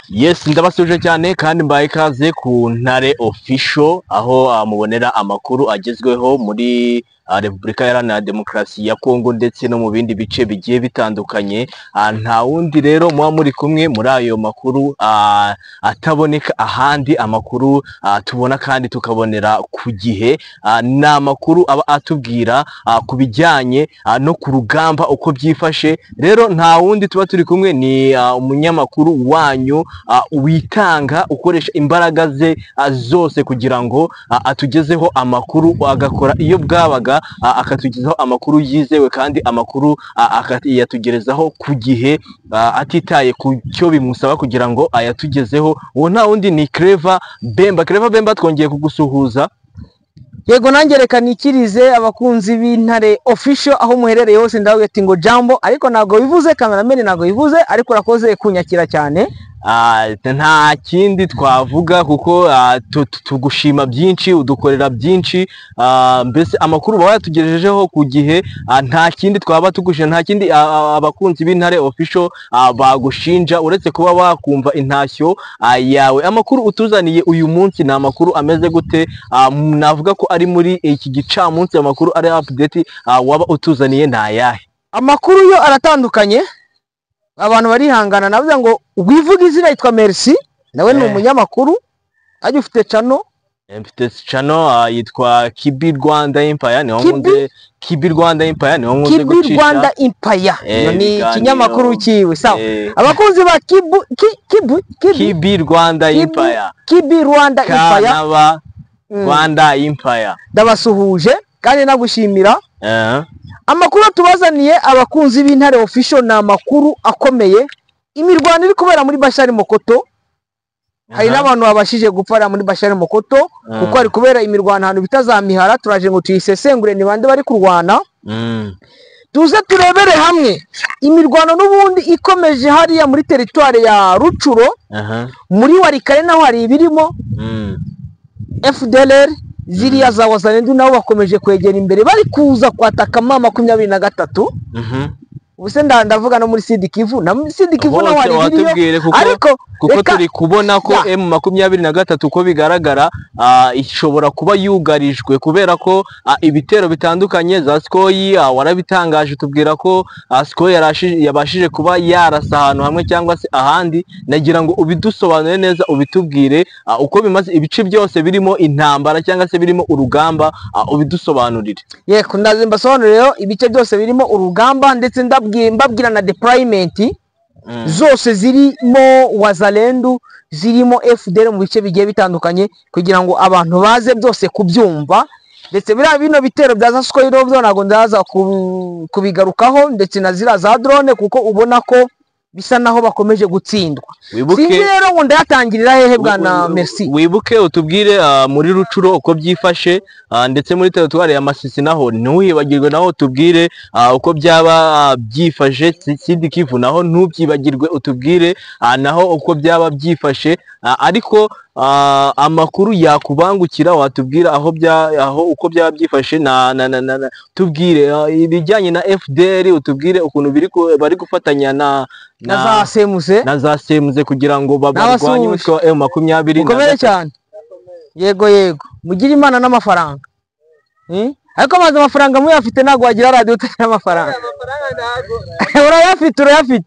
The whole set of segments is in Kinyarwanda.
Yes, ndabasuje cyane kandi mbaye ikaze ku Ntare Official, aho mubonera amakuru agezweho muri Repubulika Iharanira Demokarasi ya Kongo ndetse no mu bindi bice bigiye bitandukanye. Nta wundi rero muba muri kumwe muri ayo makuru ataboneka ahandi, amakuru tubona kandi tukabonera ku gihe. Ni amakuru aba atubwira ku bijyanye no ku rugamba uko byifashe. Rero nta wundi tuba turi kumwe, ni umunyamakuru wanyu witanga, ukoresha imbaraga ze zose kugira ngo atugezeho amakuru, agakora iyo bwabaga, akatugezaho amakuru yizewe kandi amakuru akayatugerezaho ku gihe, atitaye ku cyo bimusaba kugira ngo ayatugezeho. Uwo nta wundi ni Clever Bemba. Clever Bemba, twongeye kugusuhuza. Yego, nanjye reka nikirize abakunzi b'Intare Official aho muherereye hose. Ndavuga ati ngo jambo, ariko ntabwo bivuze cameraman, ntabwo bivuze, ariko urakoze kunyakira cyane. Nta kindi twavuga kuko tugushima byinshi, udukorera byinshi, mbese amakuru baba yatugejejeho ku gihe. Nta kindi twaba tugushima, nta kindi abakunzi b'Intare Official bagushinja uretse kuba bakumva intashyo yawe. Amakuru utuzaniye uyu munsi ni amakuru ameze gute? Navuga ko ari muri iki gicamunsi, amakuru ari update waba utuzaniye ni ayahe? Amakuru yo aratandukanye, abantu barihangana. Navuga ngo wivuga izina, yitwa Merci, nawe ni umunyamakuru, ajya ufite channel. Mfite channel yitwa Kibi Rwanda Empire, niho Kibi? nkunze, Kibi Rwanda Empire niho nkunze Kibi gucisha Rwanda Empire. Iyo ni ibiganiro. Ikinyamakuru cyiwe, sawa. Abakunzi ba Kibu Kibu Kibi Kibi Rwanda Kibi Empire. Kibi Rwanda K Empire. na B Rwanda Empire. Ndabasuhuje kandi nagushimira. Amakuru tubazaniye, abakunzi b'Intare Official, ni amakuru akomeye. Imirwano iri kubera muri Bashari Mokoto, hari n'abantu babashije gupfa muri Bashari Mokoto, kuko hari kubera imirwano ahantu bita za Mihara. Turaje ngo tuyisesengure, ni bande bari kurwana? Tuze turebere hamwe imirwano n'ubundi ikomeje hariya muri teritwari ya Rutshuru, muri Walikale naho hari ibirimo. FDLR ziriya za Wazalendo nabo bakomeje kwegera imbere, bari kuza kwataka M23. Ubuse ndavuga no muri Sud Kivu, na muri Sud Kivu naho Hose hari ibiriyo. watubwire kuko Ariko kuko reka turi kubona ko M23 uko bigaragara ishobora kuba yugarijwe kubera ko ibitero bitandukanye za Sukhoi, warabitangaje tubwira ko Sukhoi yabashije kuba yarasa ahantu hamwe cyangwa se ahandi. Nagira ngo ubidusobanure neza, ubitubwire uko bimaze, ibice byose birimo intambara cyangwa se birimo urugamba, ubidusobanurire. Yego, ndaze mbasobanurire rero ibice byose birimo urugamba, ndetse mbabwira na deployment zose zirimo Wazalendo, zirimo FDL mu bice bigiye bitandukanye, kugira ngo abantu baze byose kubyumva. Ndetse biriya bino bitero bya za Sukhoi rero byo ntabwo ndaza kubigarukaho, ndetse na ziriya za drone, kuko ubona ko bisa naho bakomeje gutsindwa. Wibuke Sinzi rero ngo ndayatangirira hehe, bwana Merci. Wibuke utubwire muri Rutshuru uko byifashe, ndetse muri teritwari ya Masisi naho ntuhibagirwe, naho utubwire uko byaba byifashe. Sud Kivu naho ntubyibagirwe, utubwire naho uko byaba byifashe. Ariko amakuru yakubangukira watubwira aho bya aho uko byaba byifashe na tubwire ibijyanye na FDL, utubwire ukuntu bari gufatanya na Na za CMC na za CMC kugira ngo barwanye N'abasuhuje. umutwe wa M23. Mukomere cyane. Yego yego, mugire Imana n'amafaranga. Ariko amazi, amafaranga muyafite, ntabwo wagira radiyo utagira amafaranga. Urayafite, urayafite.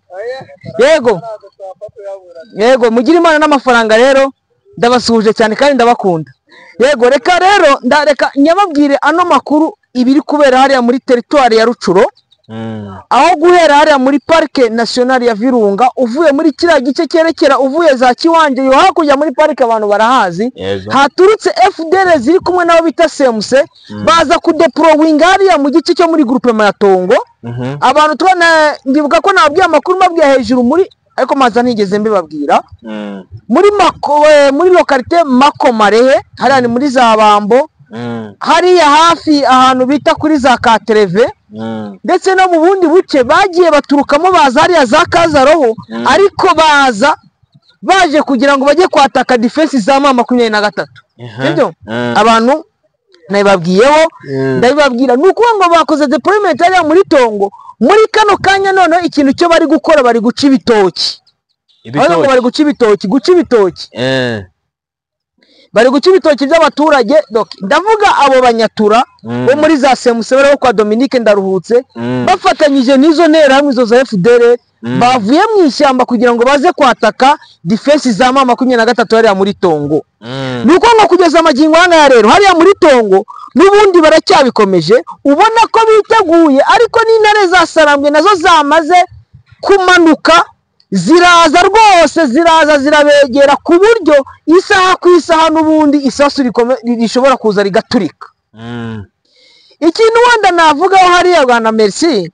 Yego yego, mugire Imana n'amafaranga. Rero ndabasuhuje cyane kandi ndabakunda. Yego, reka rero ndareka nyababwire ano makuru, ibiri kubera hariya muri teritwari ya Rutshuru, aho guhera hariya muri Parike Nationale ya Virunga, uvuye muri kiriya gice cyerekera, uvuye za Kiwanje yo hakurya muri parike, abantu barahazi, haturutse FDL ziri kumwe n'abo bita CMC, baza kudeployinga hariya mu gice cyo muri groupement ya Tongo. Abantu tubona, ndibuka ko nababwiye amakuru, mbabwiye hejuru muri, ariko maza ntigeze mbibabwira, muri Mako, muri localité Mako Marehe, hariya ni muri za Bambo, hariya hafi ahantu bita kuri za Katereve, ndetse no mu bundi buce bagiye baturukamo, baza hariya za Kazaroho, ariko baza baje kugira ngo bajye kwataka défense za M23. Sibyo? Abantu nabibabwiyeho, ndabibabwira. Ni ukuvuga ngo bakoze deployment hariya muri Tongo. Muri kano kanya noneho ikintu cyo bari gukora, bari guca ibitoki. Ahubwo bari guca ibitoki, guca ibitoki. Bari guca ibitoki by'abaturage. Ndavuga abo banyatura bo muri za Semusebera bo kwa Dominique Ndaruhutse, bafatanyije n'izo nterahamwe izo za FDL, bavuye mu ishyamba kugira ngo baze kwataka defense za M23 hariya muri Tongo. Nuko ngo kugeza amagingo hano rero hariya muri Tongo n'ubundi baracyabikomeje, ubona ko biteguye, ariko n'intare za Sarambwe nazo zamaze kumanuka, ziraza rwose, ziraza zirabegera ku buryo isaha ku isaha n'ubundi isasu rishobora kuza rigaturika. Ikintu wenda navugaho hariya Rwanda Merci,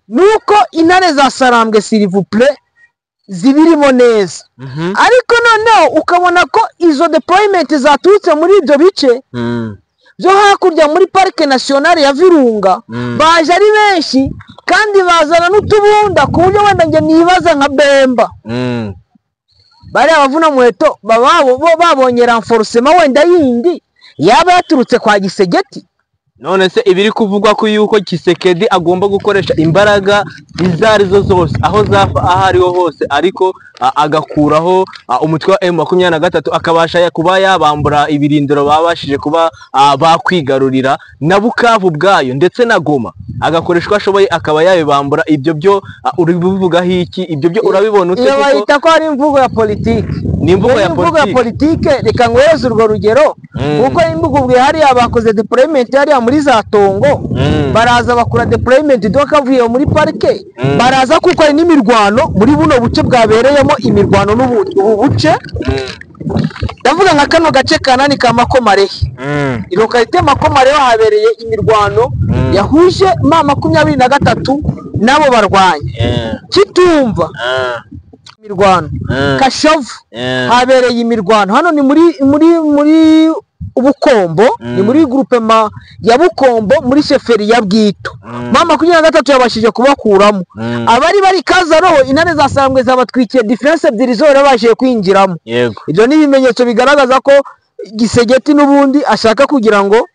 nuko intare za Sarambwe s'il vous plaît zibirimo neza, ariko noneho ukabona ko izo deployment zaturutse muri ibyo bice byo hakurya muri Parike Nationale ya Virunga, baje ari benshi kandi bazana n'utubunda ku buryo wenda njye nibaza nka Bemba bariya bavuna muheto babonye renforcement wenda yindi yaba yaturutse kwa Gisegeti. None se ibiri kuvugwa ko yuko Tshisekedi agomba gukoresha imbaraga izo arizo zose aho zafa aho ariho hose, ariko agakuraho umutwe wa M23 akabasha kuba yabambura ibirindiro babashije kuba bakwigarurira na Bukavu bwayo ndetse na Goma, agakoreshwa ashoboye akaba yabibambura. Ibyo byo uri bivugaho iki? Ibyo byo urabibona ute? Iyo bayita ko ari imvugo ya politiki. Ni imvugo ya politiki. Reka nguhereze urwo rugero, kuko imvugo ubwe hariya bakoze deployment hariya muri za Tongo, baraza bakora deployment doka avuye muri parike, baraza kuko ari n'imirwano muri buno buce bwabereyemo imirwano n'ubundi ubu buce, ndavuga nka kano gace kanani ka Makomarehe, localité Makomarehe habereye imirwano yahuje M23 nabo barwanya Kitumva imirwano, Kashavu habereye imirwano. Hano ni muri Bukombo, ni muri groupement ya Bukombo muri chefferie ya Bwito. M23 yabashije kubakuramo abari bari Kazaroho, intare za Sarambwe zabatwikiye defense ebyiri zo babashije kwinjiramo. Ibyo ni ibimenyetso bigaragaza ko Gisegeti n'ubundi ashaka kugira ngo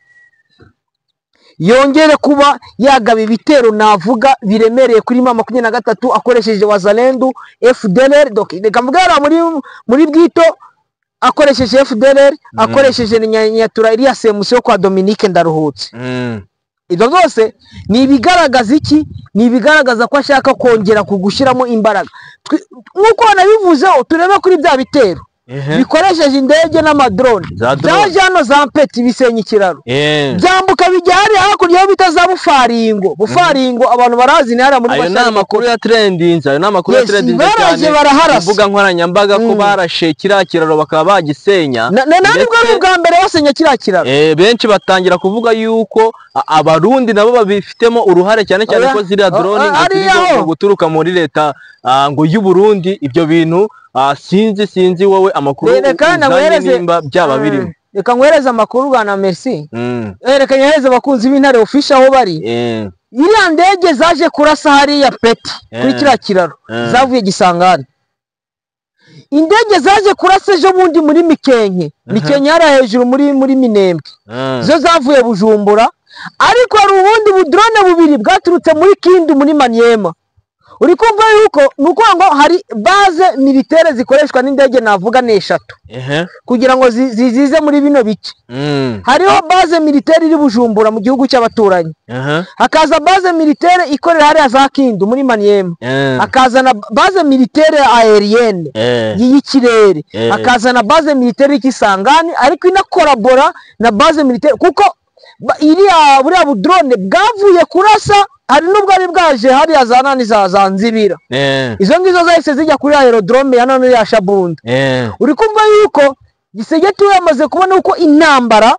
yongere kuba yagaba ibitero navuga biremereye kuri M23 akoresheje Wazalendo, FDLR. Reka mvuge muri Bwito akoresheje FDLR, akoresheje Nyatura iriya Semusi yo kwa Dominique Ndaruhutse. Ibyo byose ni ibigaragaza iki? Ni ibigaragaza ko ashaka kongera kugushyiramo imbaraga. Nk'uko nabivuzeho, turebe kuri bya bitero bikoresheje indege n'amadrone byaje hano za Mpeti bisenya ikiraro, byambuka bijya hariya hakurya bita za Bufaringo. Bufaringo abantu barazi, ni hariya muri Ayo ni amakuru ya trendinze, ayo ni amakuru ya trendinze cyane ku mbuga nkoranyambaga ko barashe kiriya kiraro bakaba bagisenya. Ntabwo ari ubwa mbere basenya kiriya kiraro. Benshi batangira kuvuga yuko Abarundi nabo babifitemo uruhare, cyane cyane ko ziriya drone ngo guturuka muri leta ngo y'u Burundi. Ibyo bintu sinzi wowe amakuru uzanye nimba byaba birimo. Reka nguhereze amakuru Bwana Merci. Reka nyohereze abakunzi b'Intare Official aho bari. Iriya ndege zaje kurasa hariya Peti kuri kiriya kiraro zavuye Gisangani. Indege zaje kurasa ejo bundi muri Mikenke, Mikenke hariya hejuru muri Minembwe, zo zavuye Bujumbura. Ariko hari ubundi budrone bubiri bwaturutse muri Kindu muri Maniema. Uri kumva yuko nuko ngo hari base militaire zikoreshwa n'indege navuga ni eshatu kugira ngo zizize muri bino bice. Hariho base militaire iri Bujumbura mu gihugu cy'abaturanyi, hakaza base militaire ikorera hariya za Kindu muri Maniema, hakaza na base militaire aérienne y'ikirere, hakaza na base militaire y'Ikisangani, ariko inakorabora na base militaire kuko iriya buriya budrone bwavuye kurasa hari nubwo ari bwaje hariya za nani za Nzibira. Izo ngizo zahise zijya kuri aerodrome ya none ya Shabunda. Uri kumva yuko Gisegeti yamaze kubona uko intambara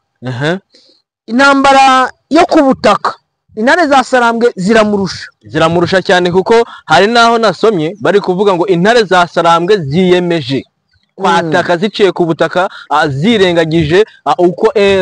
yo kubutaka intare za Sarambwe ziramurusha cyane, kuko hari naho nasomye bari kuvuga ngo intare za Sarambwe ziyemeje kwataka ziciye ku butaka, zirengagije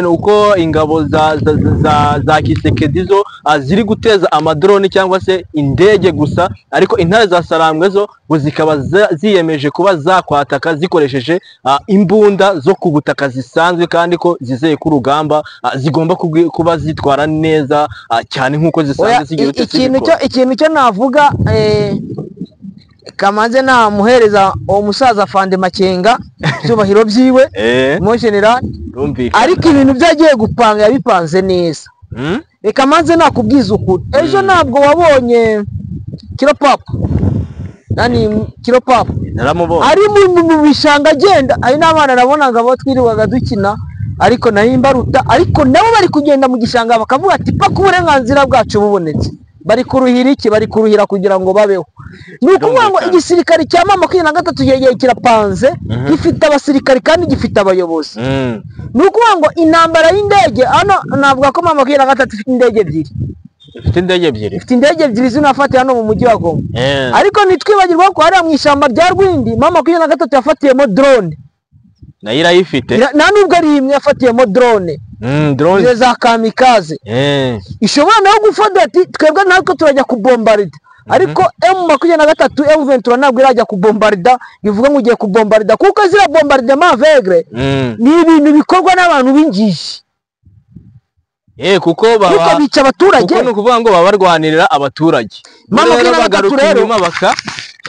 uko ingabo za Tshisekedi zo ziri guteza amadrone cyangwa se indege gusa, ariko intare za Sarambwe zo ngo zikaba ziyemeje kuba zakwataka zikoresheje imbunda zo ku butaka zisanzwe, kandi ko zizeye ku rugamba zigomba kuba zitwara neza cyane nkuko zisanzwe zigira. Ikintu cyo navuga Reka manze namuhereza uwo musaza Afande Makenga ibyubahiro byiwe, mon général. Rumvikana. Ariko ibintu byagiye gupanga yabipanze neza. Reka manze nakubwiza ukuri, ejo ntabwo wabonye Kiropapa, nani Kiropapa? Naramubonye. Ari mu bishanga agenda, ari n'abana nabonaga bo twirirwaga dukina, ariko nari mbaruta, ariko nabo bari kugenda mu gishanga bakavuga ati paka uburenganzira bwacu bubonetse. Bari kuruhira iki? Bari kuruhira kugira ngo babeho. Ni ukuvuga ngo igisirikare cya M23 kigiye kirapanze, gifite abasirikare kandi gifite abayobozi. Ni ukuvuga ngo intambara y'indege hano, navuga ko M23 ifite indege ebyiri. Ifite indege ebyiri. Ifite indege ebyiri zinafatiye hano mu mujyi wa Goma. Ariko ntitwibagirwa ko hariya mu ishyamba rya Rwindi M23 yafatiyemo drone. Nayo irayifite. Nta nubwo ari imwe, yafatiyemo drone. Drone za kamikaze. Ishobora nayo gufata ati twebwe natwe turajya kubombarida. Ariko M23 M23 ntabwo irajya kubombarida, bivuga ngo ugiye kubombarida, kuko zira bombardement aveugle ni ibintu bikorwa n'abantu b'injiji. Kuko baba bica abaturage. Kuko nukuvuga ngo babarwanirira abaturage. Mama rero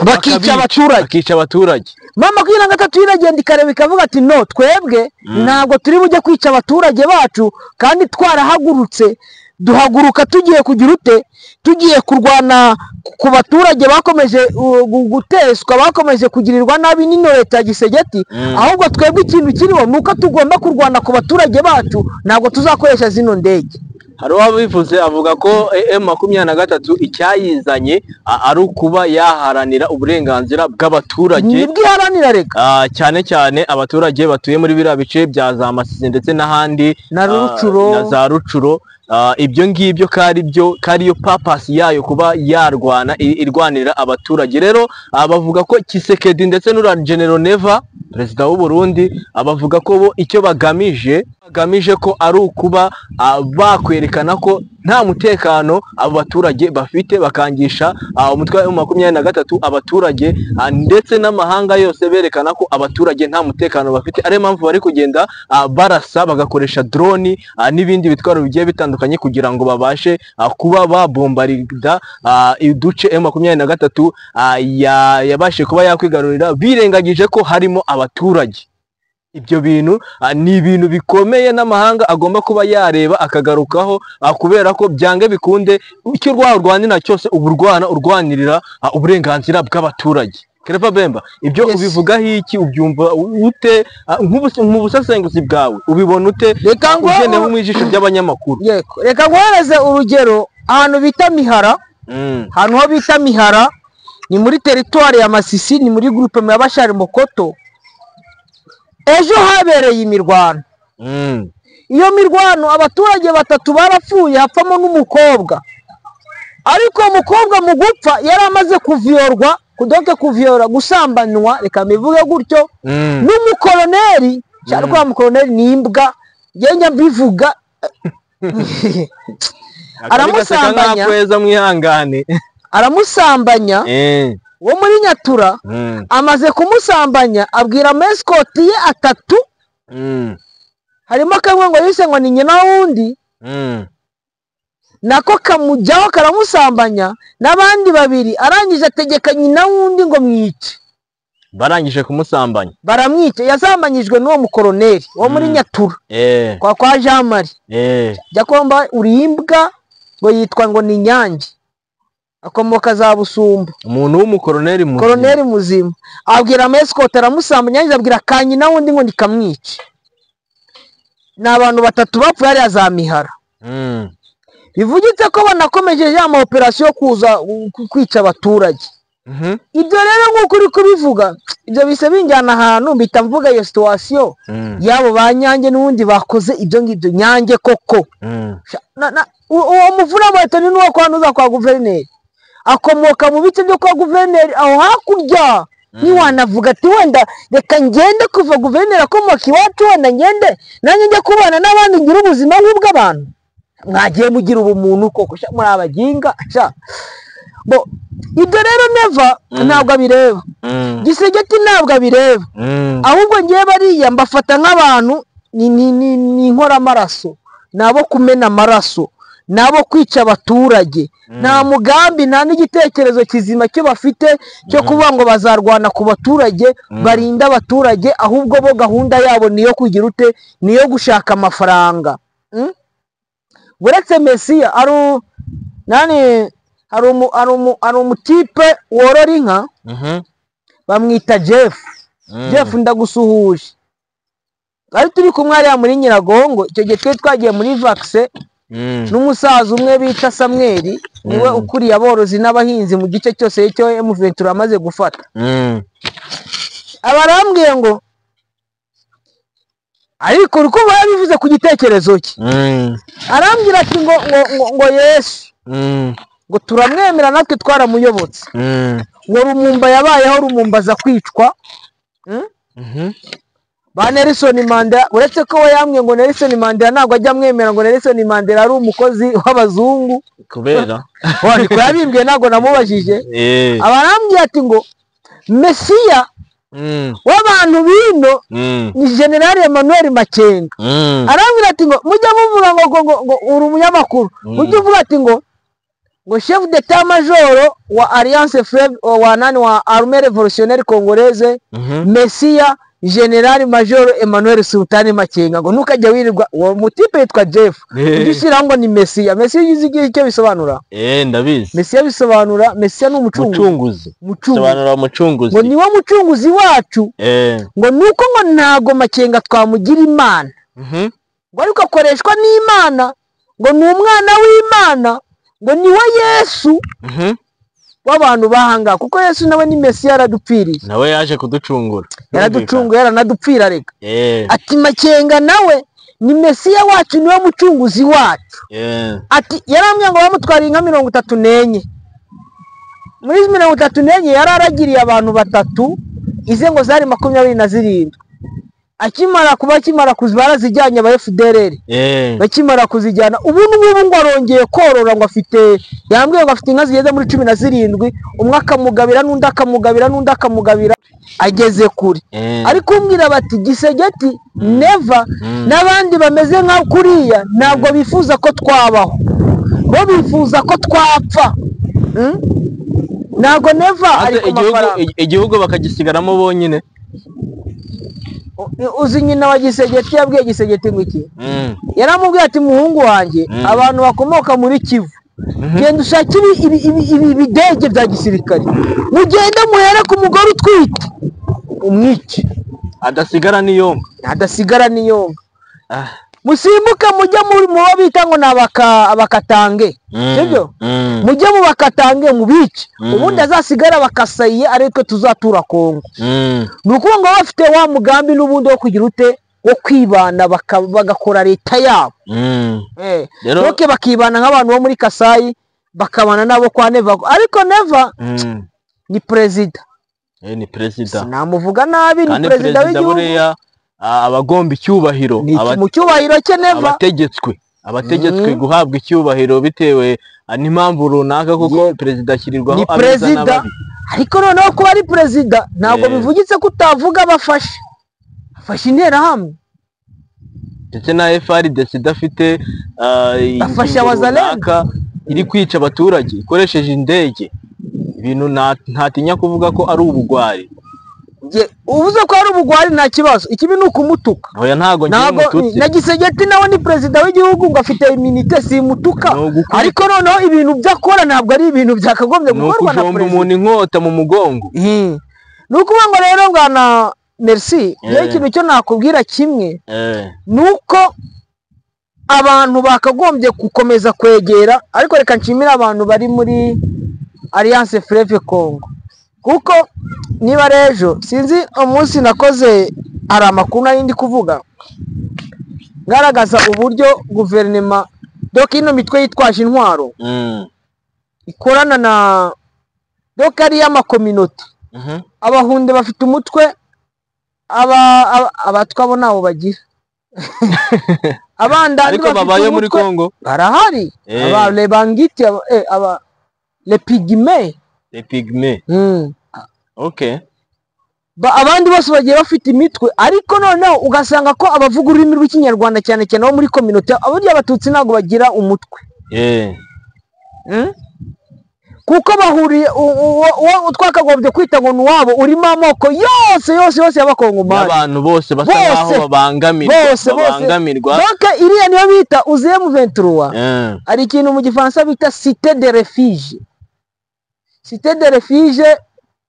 bakica abaturage. Bakica abaturage. M23 iragenda ikareba ikavuga ati no, twebwe ntabwo turi bujye kwica abaturage bacu, kandi twarahagurutse, duhaguruka tugiye kugira ute, tugiye kurwana ku baturage bakomeje guteswa, bakomeje kugirirwa nabi n'ino leta ya Gisegeti. Ahubwo twebwe ikintu kiriho nuko tugomba kurwana ku baturage bacu, ntabwo tuzakoresha zino ndege. Hari uwabivuze avuga ko M23 icyayizanye ari ukuba yaharanira uburenganzira bw'abaturage. Nibwo iharanira reka. Cyane cyane abaturage batuye muri biriya bice bya za Masisi ndetse n'ahandi, na Rucuro, na za Rucuro. Ibyo ngibyo kari byo kari yo purpose yayo, kuba yarwana irwanira abaturage. Rero bavuga ko Tshisekedi ndetse n'ura General Neva, perezida w'u Burundi, abavuga ko bo icyo bagamije ko ari ukuba bakwerekana ko nta mutekano abo baturage bafite, bakangisha umutwe wa M23 abaturage ndetse n'amahanga yose, berekana ko abaturage nta mutekano bafite. Ari mpamvu bari kugenda barasa, bagakoresha drone n'ibindi bitwaro bigiye bitandukanye kugira ngo babashe kuba babombarida uduce M23 yabashe kuba yakwigarurira, birengagije ko harimo abaturage. Ibyo bintu ni ibintu bikomeye n'amahanga agomba kuba yareba akagarukaho, kubera ko byange bikunde icyo rwanira cyose uburwana urwanirira uburenganzira bw'abaturage. Kereva Bemba, ibyo ubivugaho iki? Ubyumva ute mu busesenguzi bwawe? Ubibona ute ugendeye mu ijisho ry'abanyamakuru? Yego, reka nguhereze urugero. Ahantu bita Mihara, ahantu ho bita Mihara ni muri territoire ya Masisi, ni muri groupe ya Bashari Mokoto. Ejo habereye imirwano. Iyo mirwano abaturage batatu barapfuye, hapfamo n'umukobwa. Ariko umukobwa mu gupfa yari amaze kuviyorwa, kudoke kuviyora, gusambanywa, reka mbivuge gutyo, n'umukoloneli. Cyane ko umukoloneli ni imbwa, njye mbivuga. Aramusambanya, aramusambanya wo muri Nyatura. Amaze kumusambanya abwira amaeskoti ye atatu, harimo kamwe ngo yise ngo ni nyina wundi, nako kamujyaho karamusambanya n'abandi babiri. Arangije ategeka nyina wundi ngo mwice. Barangije kumusambanya, baramwica. Yasambanyijwe n'uwo mukoroneri wo muri Nyatura kwa Jean Marie. Jakomba urimbwa ngo yitwa ngo ni Nyange, akomoka za Busumba, umuntu w'umukoroneri muzima, koroneri muzima. Abwira amaeskoti aramusambanya, abwira kanyina wundi ngo nikamwice. Ni abantu batatu bapfuye hariya za Mihara. Bivugitse ko banakomeje ya ma operation kuza kwica abaturage. Ibyo rero nk'uko uri kubivuga, ibyo bise binjyana ahantu mpita mvuga iyo situation yabo ba Nyange n'ubundi bakoze ibyo ngibyo. Nyange koko uwo muvura muheto ni n'uwo kwa nuza kwa guverineri, akomoka mu bice byo kwa guverineri aho hakurya. Niwanavuga ati wenda reka ngende kuva guverineri akomoka iwacu, wenda ngende nanjye njye kubana n'abandi ngira ubuzima nk'ubw'abantu. Mwagiye mugira ubumuntu koko, muri abaginga. Bo ibyo rero Neva ntabwo abireba, Gisegeti ntabwo abireba, ahubwo ngiye bariya mbafata nk'abantu ni inkoramaraso, nabo kumena amaraso, Nabo kwica abaturage. Nta mugambi, nta n'igitekerezo kizima cyo bafite cyo kuvuga ngo bazarwana ku baturage, barinda abaturage, ahubwo bo gahunda yabo niyo kugira ute, niyo gushaka amafaranga. Uretse Mesiya ari nani, hari umutipe worora inka bamwita Jeff. Jeff, ndagusuhuje. Ari turi kumwe hariya muri Nyiragongo, icyo gihe twari twagiye muri vaccine n'umusaza umwe bita Samweli, niwe ukuriye aborozi n'abahinzi mu gice cyose cyo M23 amaze gufata. Abarambwiye ngo ariko uko yabivuze ku gitekerezo cye, arambwira ati ngo ngo ngo, ngo Yesu ngo turamwemera natwe twaramuyobotse, ngo Lumumba yabayeho, Lumumba aza kwicwa. Ba Nelson Mandela, uretse ko we yambwiye ngo Nelson Mandela ntabwo ajya amwemera, ngo Nelson Mandela ari umukozi w'abazungu. Kubera niko yabimbwiye, ntabwo namubajije. Abarambwiye ati ngo Mesiya w'abantu bino ni General Emmanuel Makenga. Arambwira ati ngo mujya muvuga ngo ngo ngo uri umunyamakuru, mujye uvuga ati ngo ngo chef d'état major wa Alliance Fleuve wa nani wa Armée Révolutionnaire Congolaise, Mesiya General Major Emmanuel Sultani Makenga, ngo ntukajya wirirwa, uwo mutipe yitwa Jeff, ujye ushyiraho ngo ni Mesiya. Mesiya uzi icyo bisobanura? Ndabizi. Mesiya bisobanura, Mesiya ni umucunguzi. Mucunguzi. Mucunguzi. Bisobanura umucunguzi. Ngo niwe mucunguzi wacu. Ngo nuko ngo ntago Makenga twamugira Imana, ngo ariko akoreshwa n'Imana, ngo ni umwana w'Imana, ngo niwe Yesu w'abantu bahanga, kuko Yesu nawe ni Mesiya, yaradupfiriye. Nawe yaje kuducungura. Yaraducunguye, yaranadupfira reka. Ati Makenga nawe ni Mesiya wacu, niwe mucunguzi wacu. Ati yarambwiye ngo bamutwariye inka 34, muri 34 yari aragiriye abantu batatu, ize ngo zari 27. Akimara kuba akimara barazijyanye aba FDLR. Bakimara kuzijyana, ubu ngubu ngo arongeye korora, ngo afite, yambwiye ngo afite inka zigeze muri 17, umwe akamugabira n'undi akamugabira n'undi akamugabira, ageze kure. Ariko umbwira bati Gisegeti Neva n'abandi bameze nka kuriya ntabwo bifuza ko twabaho, bo bifuza ko twapfa. Ntabwo Neva ari ku mafaranga, igihugu bakagisigaramo bonyine. Uzi nyina wa Gisegeti yabwiye Gisegeti ngo iki? Yaramubwiye ati muhungu wanjye, abantu bakomoka muri Kivu, genda ushake ibi bidege bya gisirikare, mugende muhere ku mugore utwite umwice, adasigara n'iyonka, adasigara n'iyonka. Musimbuke mujye mu bo bita ngo ni abakatange, sibyo? Mujye mu bakatange mubice, ubundi azasigara bakasayiye, ari twe tuzatura Kongo. Ni ukuvuga ngo bafite wa mugambi n'ubundi wo kugira ute, wo kwibana, bagakora leta yabo. Doke bakibana nk'abantu bo muri Kasayi, bakabana nabo kwa Neva. Ariko Neva ni perezida. Ni perezida. Sinamuvuga nabi, ni perezida w'igihugu. Abagomba icyubahiro, mu cyubahiro cye Neva, abategetswe guhabwa icyubahiro bitewe n'impamvu runaka, kuko perezida ashyirirwaho abeza n'ababi. Ariko noneho kuba ari perezida ntabwo bivugitse ko utavuga abafashe, afashe interahamwe ndetse na FARDC idafite afashe abazalendo iri kwica abaturage ikoresheje indege, ibintu ntatinya kuvuga ko ari ubugwari. Uvuze ko ari ubugwari nta kibazo, ikibi ni ukumutuka. Oya ntago ngiye mututsi. Na Gisegeti nawe ni perezida w'igihugu ngo afite iminite, simutuka. Ariko noneho ibintu byakora ntabwo ari ibintu byakagombye gukorwa na perezida. Umuntu inkota mu mugongo. Ni ukuvuga ngo rero bwana Merci, rero ikintu cyo nakubwira kimwe nuko abantu bakagombye gukomeza kwegera, ariko reka nshimire abantu bari muri Alliance Fleuve Congo, kuko niba rejo sinzi umunsi nakoze hari amakuru nari ndi kuvuga ngaragaza uburyo guverinoma doka ino mitwe yitwaje intwaro ikorana na doka ari y'amakominoti. Abahunde bafite umutwe, abatwa bo nabo bagira abandandi ariko babaye muri Kongo barahari, aba lebangiti, aba le pygmée, le pygmée. Okay. Abandi bose bagiye bafite imitwe, ariko noneho ugasanga ko abavuga ururimi rw'ikinyarwanda cyane cyane bo muri community, aburya abatutsi ntabwo bagira umutwe. Kuko bahuriye twakagombye kwita ngo ni uwabo urimo amoko yose yose yose y'abakongomani, n'abantu bose basa nkaho babangamirwa, bose babangamirwa. Donc iriya niyo bita uzi M23. Hari ikintu mu gifaransa bita cité de refuge. Cité de refuge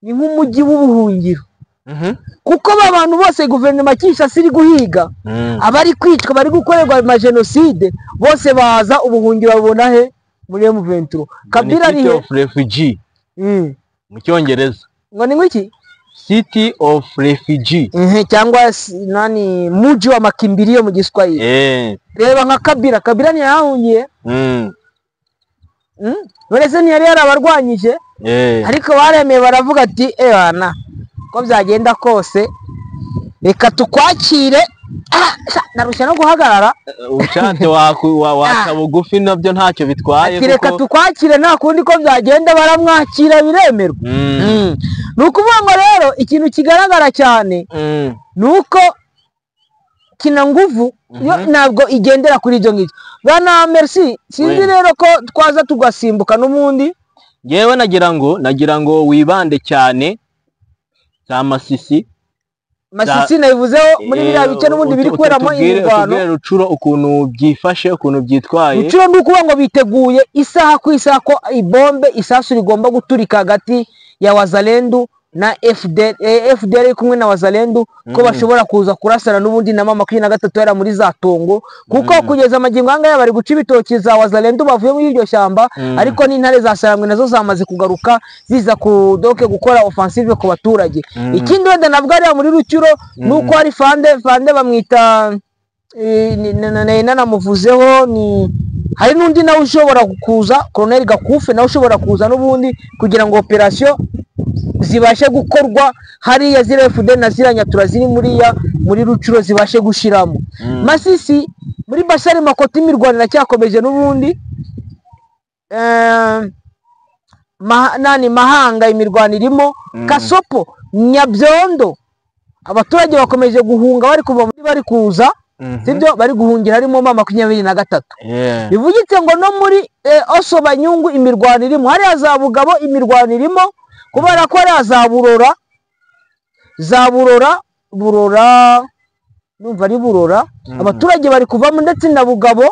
ni nk'umujyi w'ubuhungiro, kuko ba bantu bose guverinoma Kinshasa iri guhiga, abari kwicwa, bari gukorerwa amajenoside, bose baza ubuhungiro babona he? Muri M23. Kabila ari City he? of refugee mu cyongereza. Ngo ni ngwiki? City of refugee. Cyangwa nani, muji wa makimbilio mu Giswahili. Reba nka Kabila, Kabila ntiyahungiye? None se ntiyari yarabarwanyije? Ariko baremeye baravuga ati: "Ebana, ko byagenda kose reka tukwakire." Ah, sha, narushya no guhagarara. Ushatse waca bugufi, nabyo ntacyo bitwaye. Ati reka kuko tukwakire, nta kundi ko byagenda. Baramwakira, biremerwa. Ni ukuvuga ngo rero ikintu kigaragara cyane ni uko kina nguvu yo ntabwo igendera kuri ibyo ngibyo. Bana Merci, sinzi We. rero ko twaza tugasimbuka n'ubundi. Ngewe nagira ngo wibande cyane za Masisi. Masisi nabivuzeho muri biriya bice n'ubundi biri kuberamo imirwano. Utubwire Rucuro ukuntu byifashe, ukuntu byitwaye. Rucuro ni ukuvuga ngo biteguye isaha ku isaha ko ibombe, isasu rigomba guturika hagati ya Wazalendu na FDL, FDL iri kumwe na Wazalendu, ko bashobora kuza kurasana n'ubundi na M23 yari muri za Tongo, kuko kugeza amagingo aya ngaya bari guca ibitoki za Wazalendu bavuye muri iryo shyamba, ariko n'intare za Sarambwe nazo zamaze kugaruka ziza ku doke gukora offensive ku baturage. Ikindi wenda nabwo hariya muri Rucuro ni uko hari fande bamwita nanamuvuzeho, ni hari n'undi nawe ushobora kuza, Colonel Gakufe, nawe ushobora kuza n'ubundi kugira ngo operation zibashe gukorwa hariya, ziriya FD na ziriya Nyatura ziri muriya muri Rucuro zibashe gushiramo. Masisi muri Bashari Makoti imirwano iracyakomeje n'ubundi. Nani, Mahanga imirwano irimo. Kasopo, Nyabyondo, abaturage bakomeje guhunga, bari kuva muri, bari kuza, sibyo, bari guhungira harimo M23. Bivugitse ngo no muri Oso Banyungu imirwano irimo, hariya za Bugabo imirwano irimo, kubera ko hariya za Burora, za Burora, Burora numva ari Burora, abaturage bari kuvamo, ndetse na Bugabo.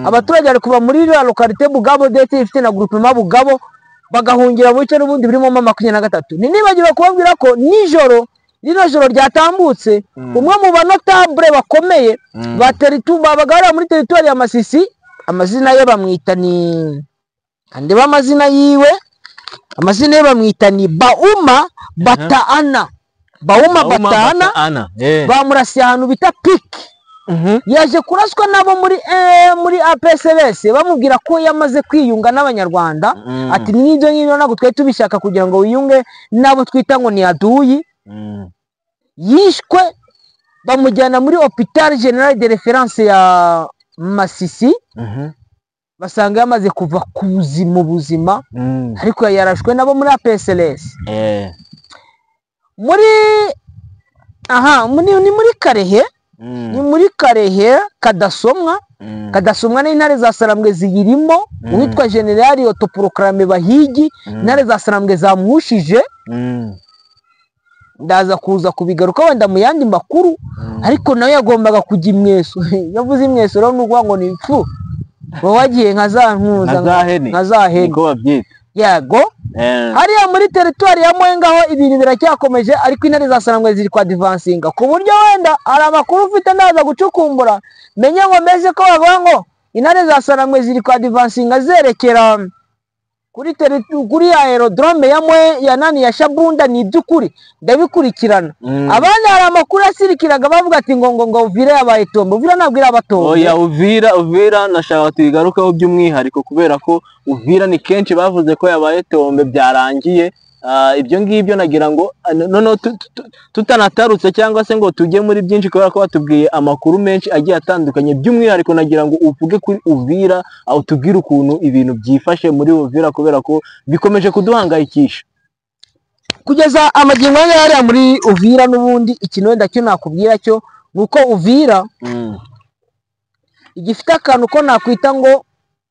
Abaturage bari kuva muri iriya localité Bugabo, ndetse ifite na groupement Bugabo, bagahungira mu bice n'ubundi birimo M23. Ntibagiwe kubabwira ko nijoro, rino joro ryatambutse, umwe mu ba notable bakomeye ba babaga hariya muri teritwari ya Masisi, amazina ye bamwita ni, ndeba amazina yiwe, amazina ye bamwita ni Bauma Bataana, Bauma Bauma Bataana. Bataana. Bamurasiye ahantu bita Piki. Yaje kuraswa nabo muri APSLS, bamubwira ko yamaze kwiyunga n'abanyarwanda. Ati n'ibyo ngibyo ntabwo twari tubishaka kugira ngo wiyunge n'abo twita ngo ni aduyi. Yishwe, bamujyana muri hôpital général de référence ya Masisi, basanga yamaze kuva ku buzima buzima, ariko yarashwe nabo muri APSLS. Muri aha ni muri Karehe, ni muri Karehe Kadasomwa. Kadasomwa n'intare za Sarambwe ziyirimo. Uwitwa Général autoproclamé Bahigi, intare za Sarambwe zamuhushije. Ndaza kuza kubigaruka wenda mu yandi makuru, ariko nawe yagombaga kujya imweso. Yavuze imweso rero ni ukuvuga ngo ni ipfu uba wagiye nka za nkuza, Nka za hene. nka za hene. Niko babyita. Yego. Hariya muri teritwari ya Mwenga ho ibintu biracyakomeje, ariko intare za Sarambwe ziri kwa advancinga, ku buryo wenda hari amakuru ufite ndaza gucukumbura menye ngo mbese ko bavuga ngo intare za Sarambwe ziri kwa advancinga zerekera kuri aérodrome ya Mwe ya nani, ya Shabunda, ni iby'ukuri ndabikurikirana. Abandi hari amakuru asirikiraga bavuga ati ngo Uvira yabaye tombe. Uvira ntabwo irabatombe. Oya, Uvira, Uvira nashaka tuyigarukeho by'umwihariko, kubera ko Uvira ni kenshi bavuze ko yabaye tombe, byarangiye. Ibyo ngibyo nagira ngo noneho tutanatarutse cyangwa se ngo tujye muri byinshi, kubera ko batubwiye amakuru menshi agiye atandukanye, by'umwihariko nagira ngo uvuge kuri Uvira, aho tubwire ukuntu ibintu byifashe muri Uvira, kubera ko bikomeje kuduhangayikisha. Kugeza amagingo aya hariya muri Uvira n'ubundi, ikintu wenda cyo nakubwira cyo ni uko Uvira igifite akantu ko nakwita ngo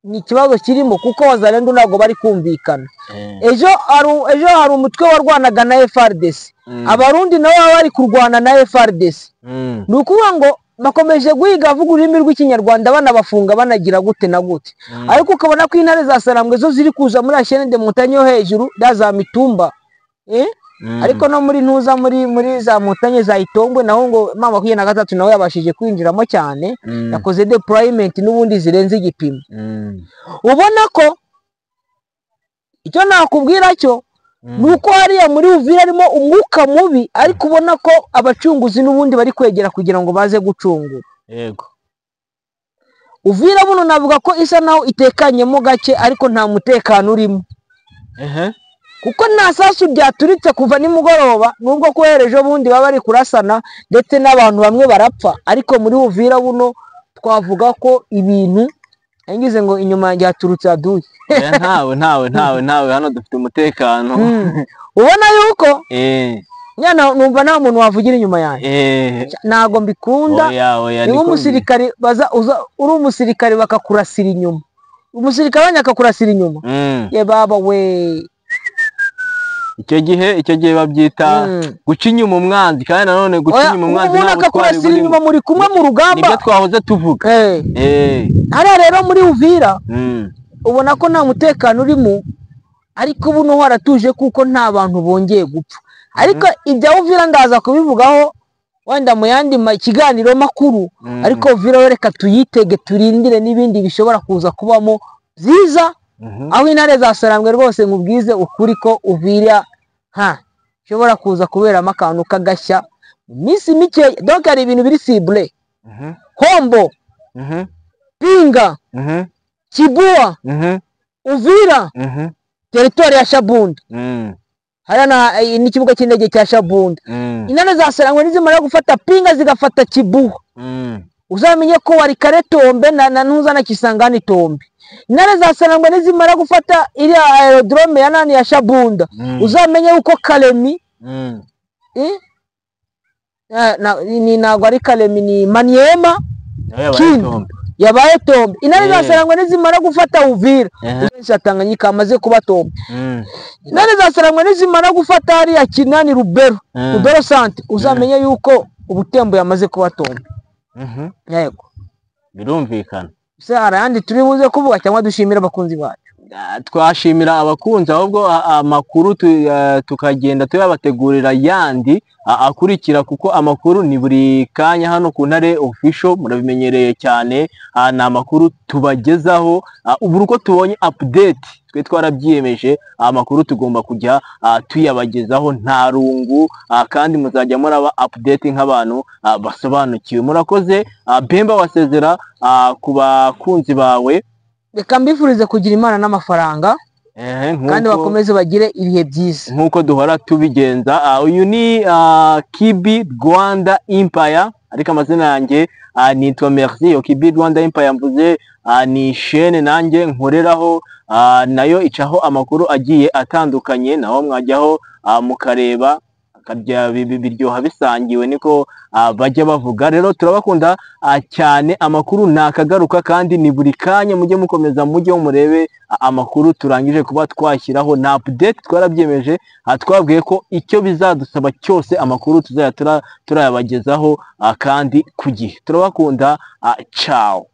Ni ikibazo kirimo kuko Wazalendo ntabwo bari kumvikana. Ejo hari umutwe warwanaga na FARDC, Abarundi nabo baba bari kurwana na FARDC. Ni ukuvuga ngo bakomeje guhiga avuga ururimi rw'Ikinyarwanda, banabafunga, banagira gute na gute. Ariko ukabona ko intare za Sarambwe zo ziri kuza muri chaîne de montagne yo hejuru da za Mitumba, eh? Ariko no muri ntuza muri za montagne za Itombwe naho ngo M23 nawe yabashije kwinjiramo cyane, yakoze deployment n'ubundi zirenze igipimo. Ubona ko icyo nakubwira cyo ni uko hariya muri Uvira harimo umwuka mubi, ariko ubona ko abacunguzi n'ubundi bari kwegera kugira ngo baze gucungura. Uvira buno navuga ko isa naho itekanyemo gake, ariko nta mutekano urimo. Kuko nta sasu ryaturitse kuva nimugoroba, nubwo ko ejo bundi baba bari kurasana ndetse n'abantu bamwe barapfa, ariko muri Uvira buno twavuga ko ibintu ngize ngo inyuma yanjye haturutse aduye. Ntawe ntawe ntawe ntawe, hano dufite umutekano. Ubona yuko nyana numva nta muntu wavugira inyuma yanjye, ntago mbikunda. Oya, oya. Ni nk'umusirikare baza uza uri umusirikare bakakurasira inyuma, umusirikare wanjye akakurasira inyuma, ye baba we. Icyo gihe babyita guca inyuma umwanzi, kandi nanone guca Oya, inyuma umwanzi umuntu nta butwari akakurasira burimo. inyuma muri kumwe mu rugamba. Nibyo twahoze tuvuga. Hariya rero muri Uvira ubona ko nta mutekano urimo, ariko buno haratuje kuko nta bantu bongeye gupfa. Ariko ibya Uvira ndaza kubivugaho wenda mu yandi kiganiro makuru. Ariko Uvira we reka tuyitege, turindire n'ibindi bishobora kuza kubamo byiza, aho intare za Sarambwe rwose nkubwize ukuri ko Uvira ha ishobora kuza kuberamo akantu k'agashya mu minsi mike. Donc hari ibintu biri ciblé: Hombo, Pinga, Kibua, Uvira, territoire ya Shabunda, hariya n'ikibuga cy'indege cya Shabunda. Intare za Sarangwe nizimara gufata Pinga, zigafata Kibuha, uzamenye ko Walikale tombe na ntuza na Kisangani tombe. Intare za Sarangwe nizimara gufata iriya aerodrome ya nani ya Shabunda, uzamenye yuko Kalemi, eh? Ni ntabwo ari Kalemi, ni Maniema. Nawe yabaye Kindu. tombe. Yabaye tombe. Intare za Sarangwe nizimara gufata Uvira, ya Tanganyika amaze kuba tombe. Intare za Sarangwe nizimara gufata hariya Kinani, Rubero, Rubero centre, uzamenye yuko Ubutembo yamaze kuba tombe. Yego. Birumvikana. Se hari ayandi turi buze kuvuga cyangwa dushimira abakunzi bacu? Twashimira abakunzi, ahubwo amakuru tukagenda tuyabategurira yandi akurikira, kuko amakuru ni buri kanya hano ku Ntare Official, murabimenyereye cyane. Ni amakuru tubagezaho ubu uko tubonye update. Twe twarabyiyemeje, amakuru tugomba kujya tuyabagezaho nta rungu, kandi muzajya muraba update nk'abantu basobanukiwe. Murakoze. Bemba, wasezera ku bakunzi bawe. Reka mbifurize kugira Imana n'amafaranga, kandi bakomeze bagire ibihe byiza. Nk'uko duhora tubigenza. Uyu ni Kibi Rwanda Empire, ariko amazina yanjye nitwa Merci. Iyo Kibi Rwanda Empire mvuze ni chaîne nanjye nkoreraho, nayo icaho amakuru agiye atandukanye, naho mwajyaho mukareba, akarya biryoha bisangiwe, niko bajya bavuga. Rero turabakunda cyane. Amakuru ntakagaruka kandi ni buri kanya. Mujye mukomeza mujye murebe amakuru turangije kuba twashyiraho na update. Twarabyemeje, twabwiye ko icyo bizadusaba cyose amakuru tuzajya turayabagezaho kandi ku gihe. Turabakunda, ciao.